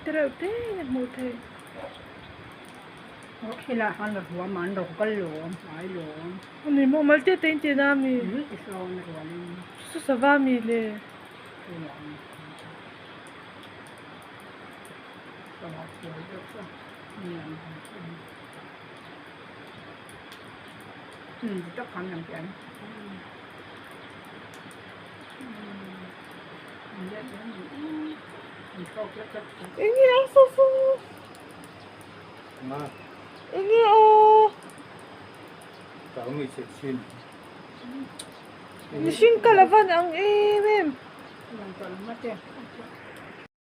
Tereuh te in a hmuh theih. Ani maw mal te te in tih na ami? Chu sava ami le? Enge a saw saw enge aw mihring kal a van ang em em.